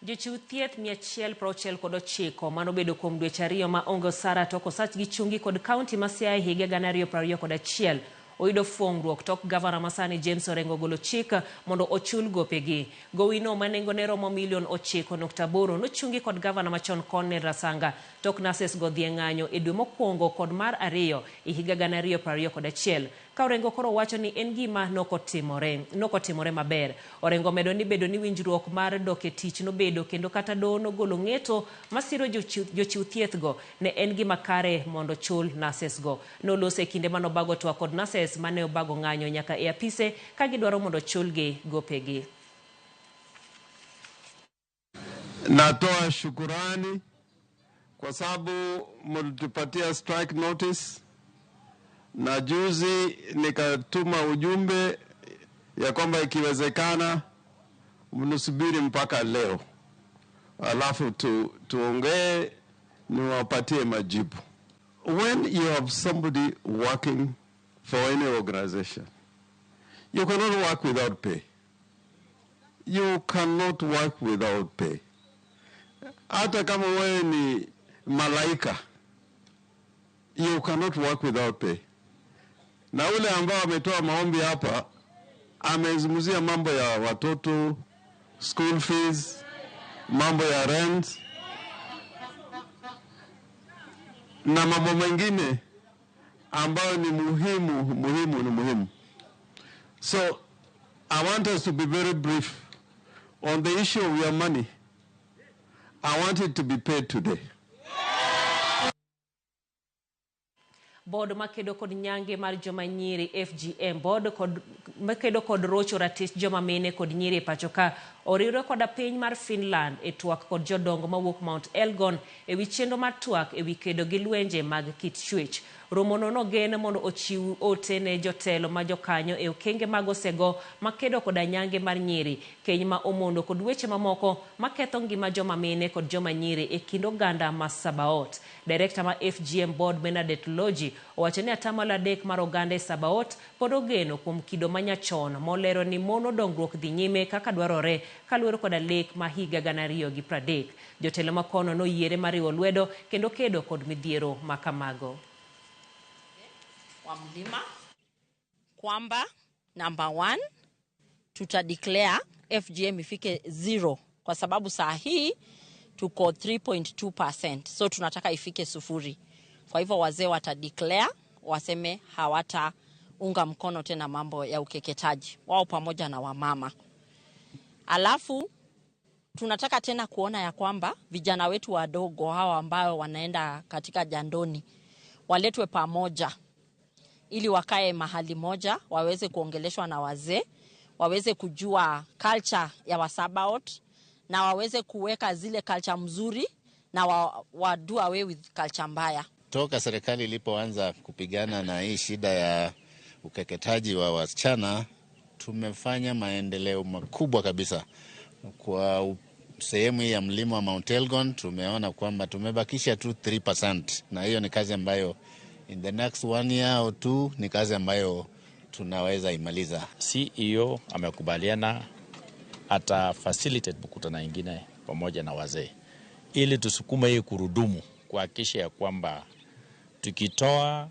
Jochiw thieth 169 manobedo kuom dweche 2 ma onge osara tok osachgi chungi kod kaunti ma Siaya higa 2021 oyudo fuong'ruok tok gavana masani James Orengo golo chik mondo ochul gopegi. Gowino ma nengone romo milion 9.8 nochungi kod gavana machon Cornel Rasanga tok nurses go dhi e ng'anyo e dwe mokwongo kod mar 2 e higa 2021. Ka Orengo koro wacho ni en gima nokotimore maber. Orengo medo ni bedo ni winjruok mar dok e tich nobedo kendo kata doho nogolo ng'eto masiro jochiw thieth go ne en gima kare mondo chul nurses go. Noloso e kinde manobago twak kod nurses mane obago ng'anyo nyaka e apise ka gidwaro mondo chulgi gopegi. Natoa shukurani kwa sababu mlitupatia strike notice, na juzi nikatuma ujumbe ya kwamba ikiwezekana mnusubiri mpaka leo, alafu tuongee niwapatie majibu. When you have somebody working for any organization, you cannot work without pay. You cannot work without pay. Hata kama wewe ni malaika, you cannot work without pay. Na ule ambao ametoa maombi hapa amezungumzia mambo ya watoto, school fees, mambo ya rent na mambo mengine ambayo ni muhimu, muhimu, ni muhimu. So I want us to be very brief on the issue of your money. I want it to be paid today. Board makedo kod nyange mar joma nyiri FGM board kod makedo kod rocho ratich joma mine kod nyiri e pacho ka oriwre koda piny mar Finland e twak kod jodongo mawuok Mount Elgon e wi chenro mar twak e wi kedo gi lwenje mag kit chwech. Romono nogen mondo ochiw ote ne jotelo ma jokanyo e okenge mag osego makedo koda nyange mar nyiri, keny ma omondo kod weche mamoko maketho ngima joma mine kod joma nyiri e kind oganda ma Sabaot. Director ma FGM board Bernadette Loji owacho ni 3% mar oganda e Sabaot pod ogeno kuom kido manyachon molero ni mono dongruok dhi nyime kaka dwarore kaluwore koda lek ma higa 2030. Jotelo makono noyiere mariwo lwedo kendo kedo kod midhiero makamago. Wa mlima kwamba number 1 tutadeclare FGM ifike 0 kwa sababu saa hii tuko 3.2%, so tunataka ifike 0. Kwa hivyo wazee watadeclare waseme hawataunga mkono tena mambo ya ukeketaji wao pamoja na wamama. Alafu tunataka tena kuona ya kwamba vijana wetu wadogo hawa ambao wanaenda katika jandoni waletwe pamoja ili wakae mahali moja, waweze kuongeleshwa na wazee, waweze kujua culture ya Wasabaot na waweze kuweka zile culture mzuri na wa do away with culture mbaya. Toka serikali ilipoanza kupigana na hii shida ya ukeketaji wa wasichana, tumefanya maendeleo makubwa kabisa. Kwa sehemu ya mlima wa Mount Elgon tumeona kwamba tumebakisha tu 3%, na hiyo ni kazi ambayo in the next 1 year or 2 ni kazi ambayo tunaweza imaliza. CEO amekubaliana ata facilitate mkutano ingine pamoja na wazee ili tusukume hii kurudumu kuhakikisha ya kwamba tukitoa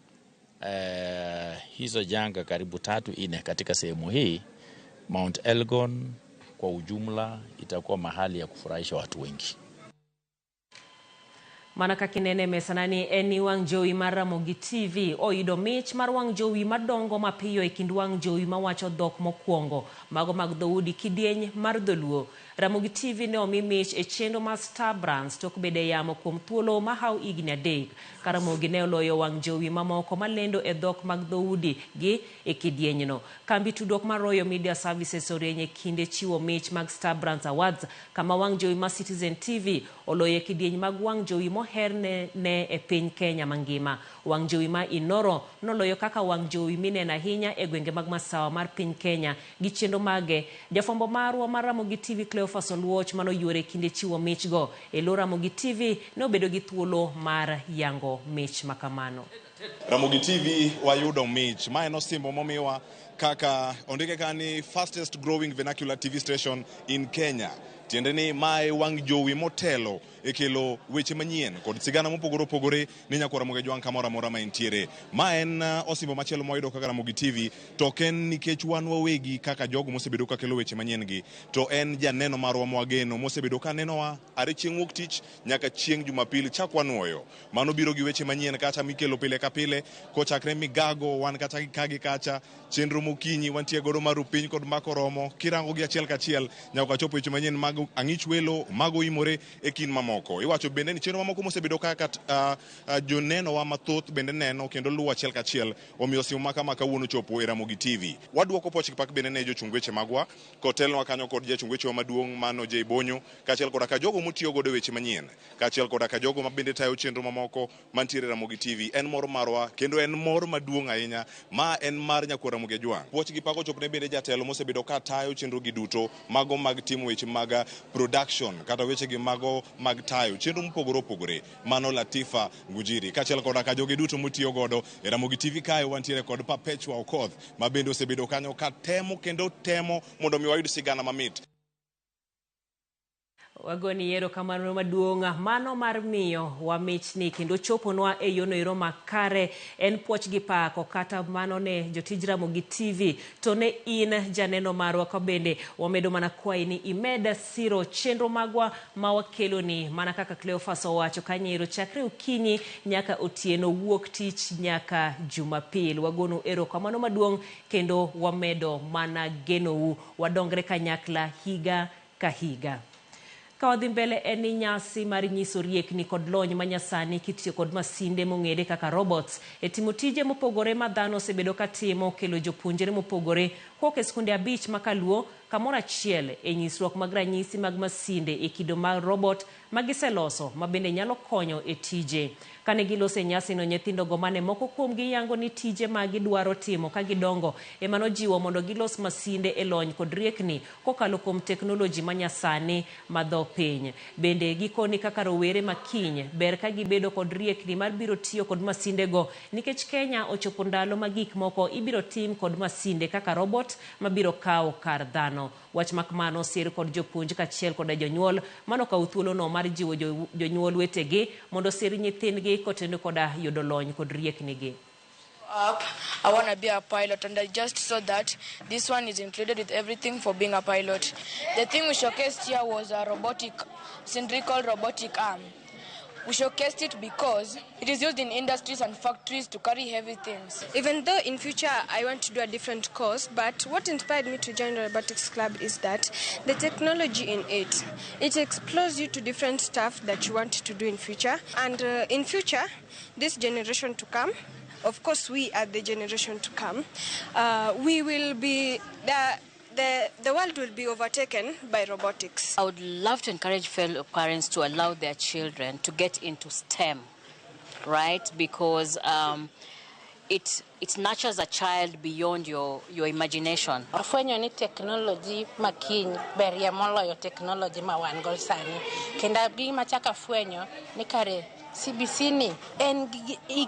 hizo janga karibu 3-4 katika sehemu hii, Mount Elgon kwa ujumla itakuwa mahali ya kufurahisha watu wengi. Mana kaka inene e mesana ni en ni wang' jowi mar Ramogi TV oyudo mich mar wang' jowi madongo mapiyo e kind wang' jowi mawacho dhok mokwongo mago mag dhoudi kidieny mar dholuo. Ramogi TV ne omi mich e chenro mar Star Brands tok bedo e yamo kuom thuolo mahawo higni 3 ka Ramogi ne oloyo wang' jowi mamoko malendo e dhok mag dhoudi gi e kidienyno. Kambi tudruok mar Royal Media Services orieny e kinde chiwo mich mag Star Brands Awards kama wang' jowi mar Citizen TV oloyo e kidieny mag wang' jowi moher ne e piny Kenya mangima. Wang' jowi ma Inoro noloyo kaka wang' jowi mineno ahinya e gwenge mag masawa mar piny Kenya gi chenro mage. Jafwambo marwa mar Ramogi TV Cleophas Oluoch manoyuore e kinde chiwo michgo e lo Ramogi TV ne obedo gi thuolo mar yango mich makamano. Ramogi TV wayudo mich. Ma en osimbo momiwa kaka ondike ka ni fastest growing vernacular TV station in Kenya. Tiende ni mae wang' jowi motelo e kelo weche manyien kod sigana mopogore opogore ne nyakwar Ramogi Ajwang' kamoro amora ma entiere. Ma en osimbo machielo mwayudo kaka Ramogi TV, to ok en nikech wan wawegi kaka jogo mosebedo ka kelo weche manyien gi, to en janeno marwa mwageno mosebedo ka nenowa are chieng' wuok tich nyaka chieng' Jumapili chak wanuoyo. Mano biro gi weche manyien kacha mikelo pile ka pile kochakre migago wan kata ka gi kacha chenro mokinyi wantie godo mar piny kod mako romo kirango gi achiel kachiel nyaka wachopo weche manyien mag ang'ich welo mago imore e kind mamoko. Iwacho bende ni chenro mamoko mosebedo kaka joneno wa mathoth bende neno kendo luwo achiel kachiel, omiyo simu ma kama kawuono chopo e Ramogi TV. Wadwoko poch gi pak bende ne jochung weche magwa kotelnwa kanyo kod jachung weche wa maduong' mano Jay Bonyo, kaachiel koda ka jogo motiyo godo e weche manyien, kaachiel koda ka jogo ma bende tayo chenro mamoko mantiere e Ramogi TV. En mor marwa kendo en mor maduong' ahinya ma en mar nyakwar Ramogi Ajwang'. Puoch gi pak ochopne bende jatelo mosebedo ka tayo chenro gi duto mago mag timo weche mag production kata weche gi mago mag tayo chenro mopogore opogore, mano Latifa Ngujiri, kaachiel koda ka jogi duto motiyo godo e Ramogi TV. Kae wantiere kod Perpetua Okoth ma bende osebedo kanyo ka temo kendo temo mondo mi wayud sigana mamit. Wagoni erokamano maduong' mano mar miyo wa michni kendo choponwa e yono ero makare. En puoch gi pako kata mano ne jotij Ramogi TV, to ne in janeno marwa ka bende wamedo mana kwayi ni imed siro chenro magwa ma wakeloni mana kaka Cleophas owacho kanyo chakre okinyi nyaka otieno, wuok tich nyaka Jumapil. Wagonu erokamano maduong' kendo wamedo mana genou wadongre kanyakla higa ka higa. Ka wadhi mbele en ni nyasi mar nyiso riekni kod lony manyasani kitiyo kod masinde mong'ere kaka robots e timo tije mopogore ma dhano osebedo ka timo, kelo jopuonjre mopogore kowuok e skunde 5 ma kaluo kamoro achiel e nyisruok mag ranyisi mag masinde e kido mag robot ma giseloso ma bende nyalo konyo e tije. Kane giloso e nyasino, nyithindogo mane moko kuomgi yango ni tije ma gidwaro timo ka gidongo ema nojiwo mondo gilos masinde e lony kod riekni kokalo kuom teknoloji manyasani ma dho piny. Bende gikoni kaka rowere ma kiny ber ka gibedo kod riekni mar biro tiyo kod masindego nikech Kenya ochopo ndalo ma gik moko ibiro tim kod masinde kaka robot mabiro kawo kar dhano. Wach makamano osir kod jopuonj kaachiel koda jonyuol manokawo thuolono mar jiwo jonyuol wetegi mondo osir nyithindgi koteno koda yudo lony kod rieknigi. Up, I want to be a pilot, and I just saw that this one is included with everything for being a pilot. The thing we showcased here was a robotic, cylindrical robotic arm. We showcased it because it is used in industries and factories to carry heavy things. Even though in future I want to do a different course, but what inspired me to join the robotics club is that the technology in it explores you to different stuff that you want to do in future. And in future, this generation to come, of course we are the generation to come, we will be, the world will be overtaken by robotics. I would love to encourage fellow parents to allow their children to get into STEM, right? Because it nurtures a child beyond your imagination. Afwenyo ni technology makiny berie moloyo technology ma wan go sani. Kendo gima chaka afwenyo ni kare CBC ni en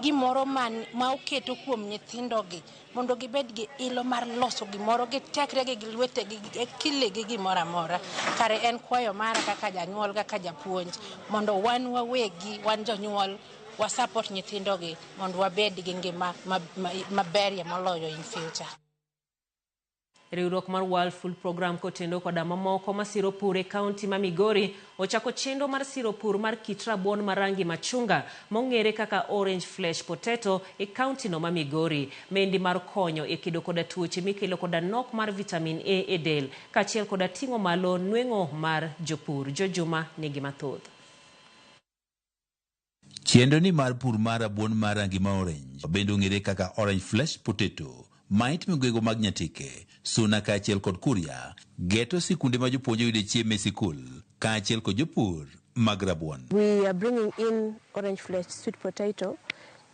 gimoro ma oketo kuom nyithindogi mondo gibed gi ilo mar loso gimoro, gitekre gi lwetegi, gi gimoro amora. Kare en kwayo mara kaka janyuol, kaka japuonj, mondo wan wawegi, wan jonyuol, wa support nyithindogi mondo wabed gi ngima maberie moloyo in future. Riwruok mar World Food Programme kotendo koda mamoko masiro pur e kaunti ma Migori ochako chenro mar siro pur mar kit rabuon ma rangi machunga mong'ere kaka orange flesh potato e kaunti no ma Migori. Mendi mar konyo e kedo koda tuoche mikelo koda nok mar vitamin A e del kaachiel koda ting'o malo nweng'o mar jopur. Jojuma nigi mathoth. Chenro ni mar pur mar rabuon mar rangi ma orange bende ong'ere kaka orange flesh potato ma itimo e gwenge mag Nyatike, Suna kaachiel kod Kuria, geto sikunde ma jopuonje yude chiemo e sikul kaachiel kod jopur mag rabuon. We are bringing in orange flesh sweet potato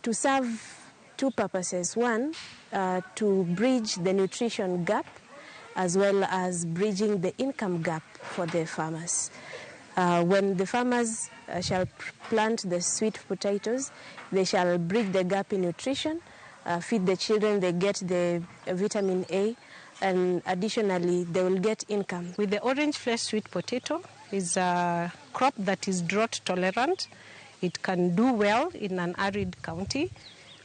to serve two purposes. One, to bridge the nutrition gap as well as bridging the income gap for the farmers. When the farmers shall plant the sweet potatoes, they shall bridge the gap in nutrition, feed the children, they get the vitamin A, and additionally they will get income. With the orange flesh sweet potato is a crop that is drought tolerant. It can do well in an arid county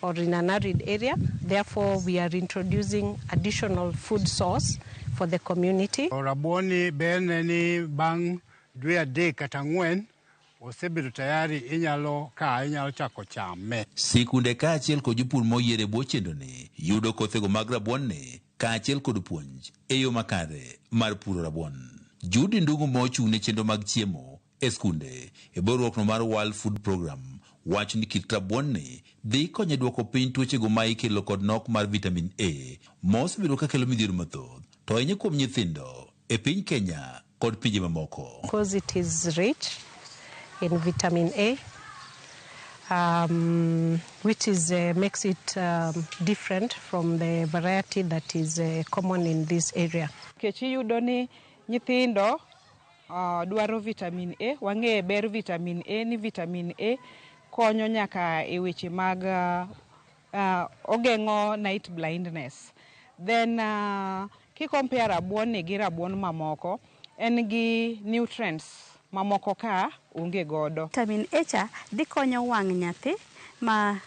or in an arid area. Therefore, we are introducing additional food source for the community. Rabuoni berne ni bang' dwe 3 kata 4 osebedo tayari inyalo kaye, inyalo chako chame. Sikunde kaachiel kod jopur moyier e bwo chenroni yudo kothego mag rabuonni kaachiel kod puonj e yo makare mar puro rabuon. Judy Ndung'u ma ochung' ne chenro mag chiemo e skunde e bwo riwruokno mar World Food Programme wacho ni kit rabuonni dhi konyo e duoko piny tuochego ma ikelo kod nok mar vitamin A ma osebedo ka kelo midhiero mathoth to ahinya kuom nyithindo e piny Kenya kod pinje mamoko. Because it is rich in vitamin A, which is makes it different from the variety that is common in this area. Nikech iyudo ni nyithindo dwaro vitamin A, wang'eyo ber vitamin A ni vitamin A konyo nyaka e weche mag ogeng'o night blindness. Then ki compare rabuon ni gi rabuon mamoko, en gi nutrients mamoko ka onge godo. Vitamin A cha dhi konyo wang' nyathi ma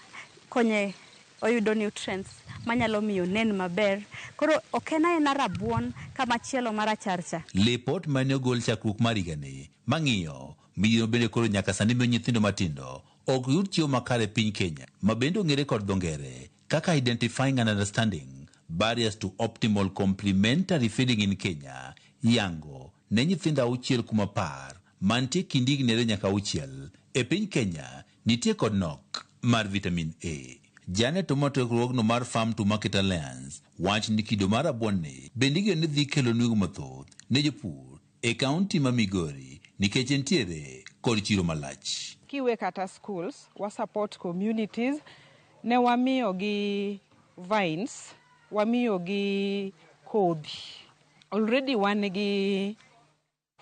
konye oyudo nutrients manyalo miyo nen maber. Koro ok en aena rabuon kamachielo marachar cha. Lipot mane ogol chakruok mar higani mang'iyo midhiero bende koro nyaka sani miyo nyithindo matindo ok yud chiemo makare e piny Kenya ma bende ong'ere kod dho ngere kaka identifying and understanding barriers to optimal complementary feeding in Kenya yango ne nyithindo 6 kuom 10 mantie kind higni 2 nyaka 6 e piny Kenya nitie kod nok mar vitamin A. Janet Omoto e riwruogno mar Farm to Market Alliance wacho ni kido mar rabuonni bende igeno ni dhi kelo nweng'o mathoth ne jopur e kaunti ma Migori nikech entiere kod chiro malach. Kiwe kata schools, wa support communities, ne wamiyo gi vines, wamiyo gi kodhi. Already wan gi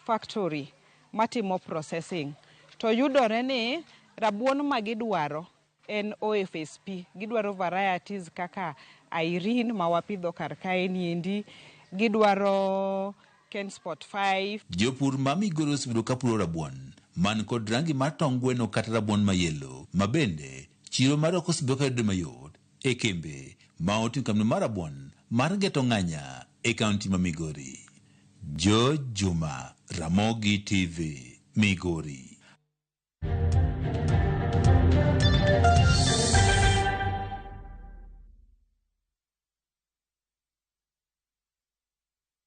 factory matimo processing. To yudore ni rabuon ma gidwaro en OFSP, gidwaro varieties kaka Irene ma wapidho kar kae niendi, gidwaro Kensport 5. Jopur ma Migori osebedo ka puro rabuon man kod rangi mar tong' gweno kata rabuon ma yellow ma bende chiro mare ok osebedo ka yudore mayot e kembe ma oting'o kambi mar rabuon mar Geto Ng'anya e kaunti ma Migori. George Juma, Ramogi TV, Migori.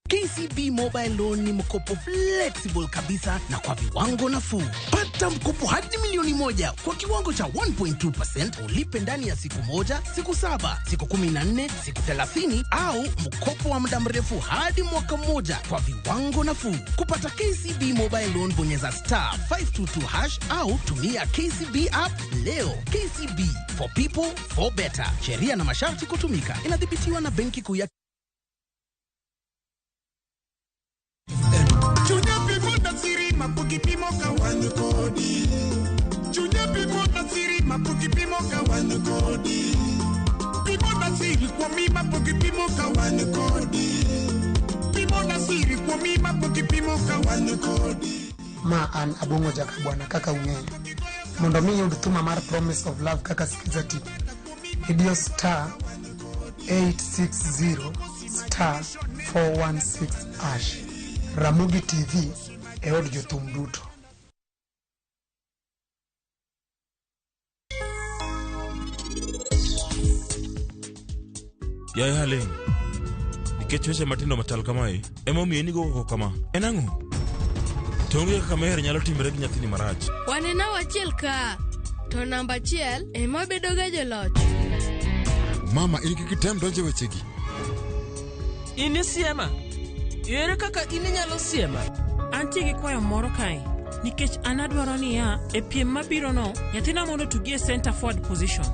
KCB Mobile Loan ni mkopo flexible kabisa na kwa viwango nafuu. Pata mkopo hadi 1,000,000 kwa kiwango cha 1.2%, ulipe ndani ya siku 1, siku 7, siku 14, siku 30 au mkopo wa muda mrefu hadi mwaka mmoja kwa viwango nafuu. Kupata KCB Mobile Loan bonyeza *522# au tumia KCB app leo. KCB for people for better. Sheria na masharti kutumika. Inadhibitiwa na Benki Kuu ya Ma an Abong'o Jakabwana kaka ung'eyo. Mondo mi iyud thuma mar Promise of Love kaka Skiza TV, idiyo *860 *4 416 hash. Ramogi TV e od jothum duto. Yaye Halen, nikech weche matindo machal kamae emomiyo in igo koko kama. En ang'o? To onge kaka Meher nyalo timre gi nyathini marach. Wanena wachiel ka, to namba achiel ema bedoga joloch. Mama, in kik item donjo e wechegi. In isiema? Ere kaka in inyalo siema? Antie gi kwayo moro kae nikech an adwaro niya e piem mabirono nyathina mondo otugi e center forward position.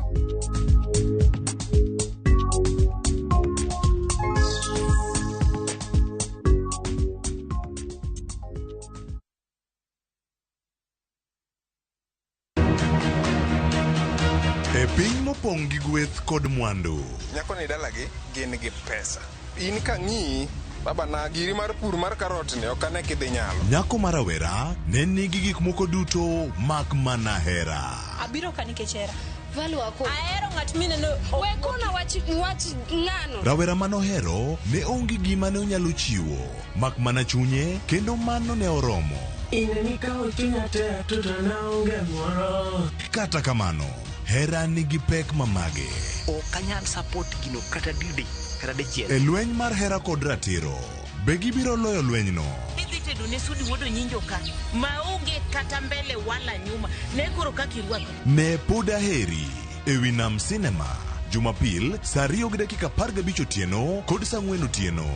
E piny mopong' gi gweth kod mwandu. Nyako ni dalagi gin gi pesa. In kang'iyi, baba na giri mar pur mar karot ni ok ane kidhi nyalo. Nyako ma rawera ne nigi gik moko duto mak mana hera. Abiro ka nikech hera. Valwako. Ahero ng'at mineno. We kona wach wach ng'ano. Rawera manohero ne onge gima ne onyalo chiwo mak mana chunye kendo mano ne oromo. In nikawo chunya te to naonge moro. Kata kamano, hera nigi pek mamage. Ok anyal support gino kata didi kata dichiel. E lweny mar hera kod ratiro, be gibiro loyo lwenyno? Idhi tedo ne Sudi wuod Onyinjo ka maonge kata mbele wala nyuma ne koro kaka irwako. Ne Pod Aheri e wi Nam Cinema Jumapil saa 2:15 otieno kod saa 4 otieno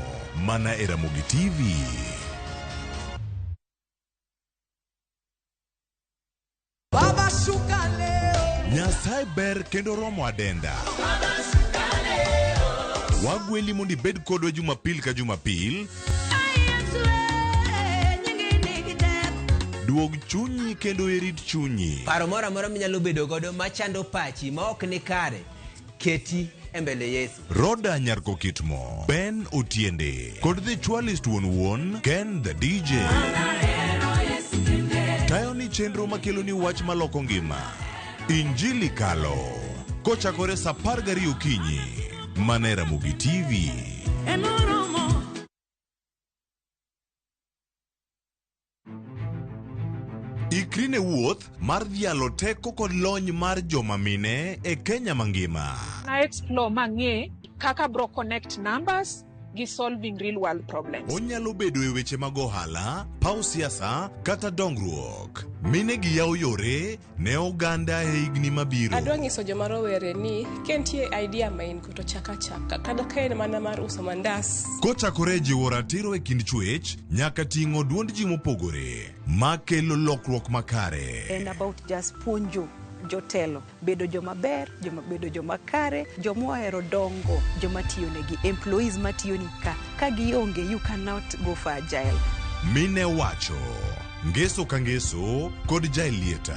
mana e Ramogi TV. Baba shuka leo. Nyasaye ber kendo romo adenda. Wagweli mondo ibed kodwa Jumapil ka Jumapil. Duog chunyi kendo irit chunyi. Paro moro amora minyalo bedo godo machando pachi ma ok ni kare, keti e mbele Yesu. Roda Nyarkokitmo, Ben Otiende, kod The Chwalist wuon wuon, Ken the DJ. Tayo ni chenro makelo ni wach maloko ngima. Injili Kalo. Kochakore saa 12 okinyi. Mana e Ramogi TV. Ikri ne wuoth mar dhialo teko kod lony mar joma mine e Kenya mangima. Na explore mang'e kaka bro connect numbers gi solving real world problems. Onyalo bedo e weche mag ohala, paw siasa kata dongruok. Mine gi yawo yore ne oganda e higni mabiro. Adwa nyiso joma rowere ni ka nitie idea ma in go to chak achaka kata ka en mana mar uso mandas. Kochakore e jiwo ratiro e kind chwech nyaka ting'o duond ji mopogore makelo lokruok makare. En about just puonjo jotelo bedo joma ber, joma bedo joma kare, joma ohero dongo, joma tiyo negi, employees matiyo ni ka. Ka gionge, you cannot go for agile. Mine wacho ngeso ka ngeso kod Jaelieta.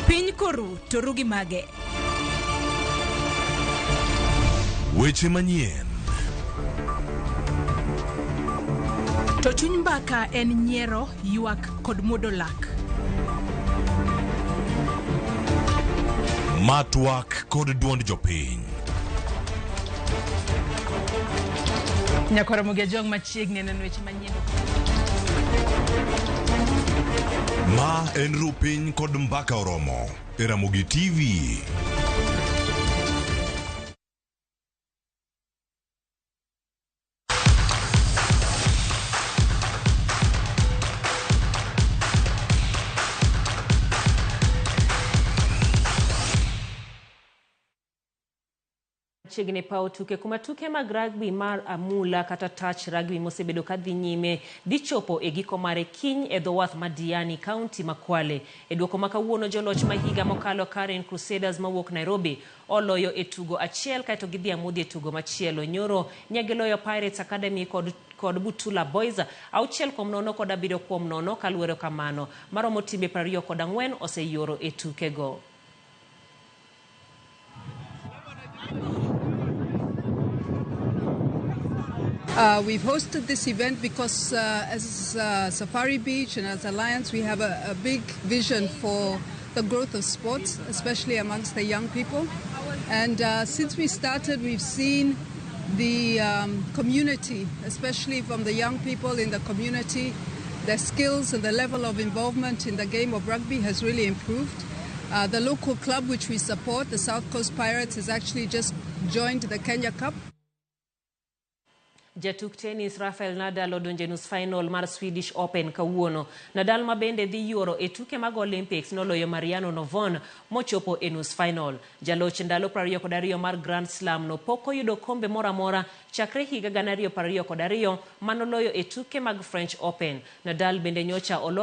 Piny koru to ru gi mage. Weche manyien. To chuny mbaka en nyiero, ywak kod muodo lak. Matwak kod duond jopiny. Nyakwar Ramogi Ajwang' machiegni neno weche manyien. Ma en ru piny kod mbaka oromo e Ramogi TV. Chiegni pawo tuke kuma tuke mag rugby mar amula kata touch rugby mosebedo ka dhi nyime dhi chopo e giko mare kiny e dho wath ma Diani, kaunti ma Kwale. E duoko ma kawuono joloch ma higa mokalo Karen Crusaders mawuok Nairobi oloyo e tugo achiel kaeto gidhi amodhi e tugo machielo. Nyoro nyagiloyo Pirates Academy kod Butula Boys 6-0 kod 7-0 kaluwore kamano. Maromo timbe 24 oseyuoro e tukego. We've hosted this event because as Safari Beach and as Alliance, we have a big vision for the growth of sports, especially amongst the young people. And since we started, we've seen the community, especially from the young people in the community, their skills and the level of involvement in the game of rugby has really improved. The local club which we support, the South Coast Pirates, has actually just joined the Kenya Cup. Jatuk tennis Rafael Nadal odonjo e nus final mar Swedish Open kawuono. Nadal ma bende dhi yuoro e tuke mag Olympics noloyo Mariano Navone mochopo e nus final. Jaloch ndalo 22 mar Grand Slam no pok oyudo kombe moro amora chakre higa 2022 manoloyo e tuke mag French Open. Nadal bende nyocha olo